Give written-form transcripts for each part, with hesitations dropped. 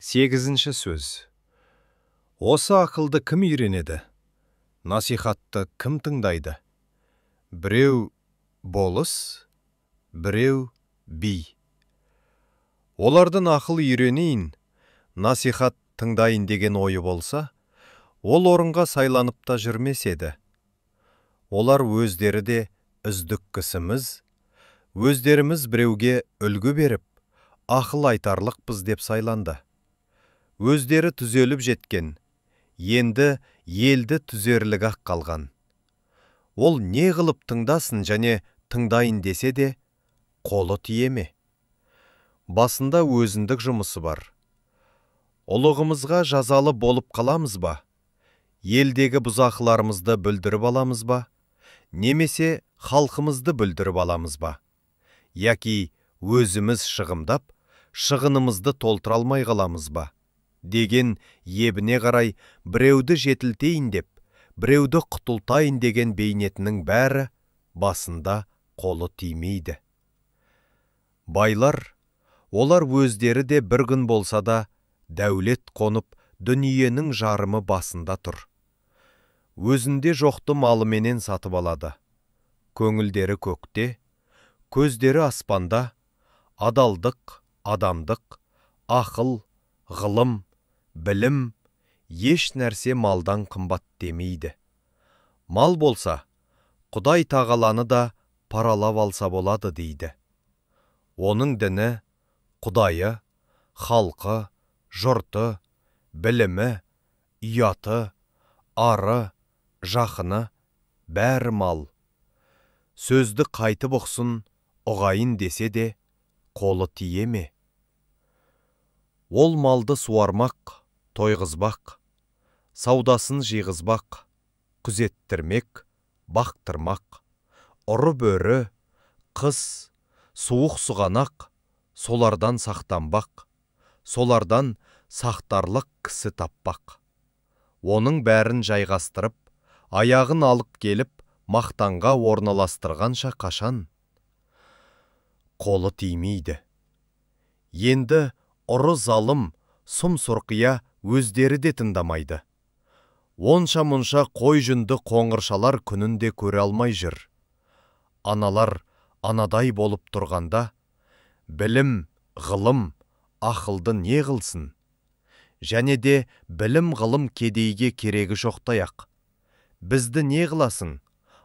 Сегізінші сөз. Осы ақылды кім үйренеді? Насихатты кім тыңдайды? Біреу болыс, біреу би. Олардың ақыл үйренейін, насихат тыңдайын деген ойы болса, ол орынға сайланып та жүрмес еді. Олар өздері де үздік кісіміз, өздеріміз біреуге үлгі беріп, ақыл айтарлықпыз деп сайланды. Өздері түзеліп жеткен, енді елді түзерлік-ақ қалған. Ол не қылып тыңдасын және тыңдайын десе де, қолы тие ме? Басында өзіндік жұмысы бар. Ұлығымызға жазалы болып қаламыз ба? Елдегі бұзақыларымызды бүлдіріп аламыз ба? Немесе халқымызды бүлдіріп аламыз ба? Яки өзіміз шығымдап, шығынымызды толтыра алмай қаламыз ба? Деген ебіне қарай біреуді жетілтейін деп, біреуді құтылтайын деген бейнетінің бәрі басында қолы тимейді. Байлар, олар өздері де бір күн болса да дәулет қонып, дүниенің жарымы басында тұр. Өзінде жоқты малыменен сатып алады. Көңілдері көкте, көздері аспанда, адалдық, адамдық, ақыл, ғылым, білім, еш нәрсе малдан қымбат демейді. Мал болса, Құдай тағаланы да паралап алса болады дейді. Оның діні, Құдайы, халқы, жұрты, білімі, ұяты, ары, жақыны, бәрі мал. Сөзді қайтып ұқсын, ұғайын десе де, қолы тие ме? Ол малды суармақ, тойғызбақ, саудасын жиғызбақ, күзеттірмек, бақтырмақ, ұры бөрі, қыс, суық сұғанақ, солардан сақтанбақ, солардан сақтарлық кісі таппақ. Оның бәрін жайғастырып, аяғын алып келіп, мақтанға орналастырғанша қашан? Қолы тимейді. Енді ұры залым, сұм сұрқия өздері де тыңдамайды. Онша-мұнша қой жүнді қоңыршалар күнін де көре алмай жүр. Аналар анадай болып тұрғанда, білім, ғылым, ақылды не қылсын? Және де білім ғылым кедейге керегі жоқтай-ақ. Бізді не қыласың?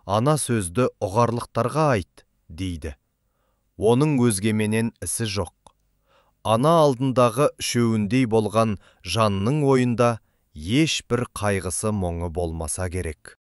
Ана сөзді ұғарлықтарға айт, дейді. Оның өзгеменен ісі жоқ. Ана алдындағы үшеуіндей болған жанның ойында ешбір қайғысы мұңы болмаса керек.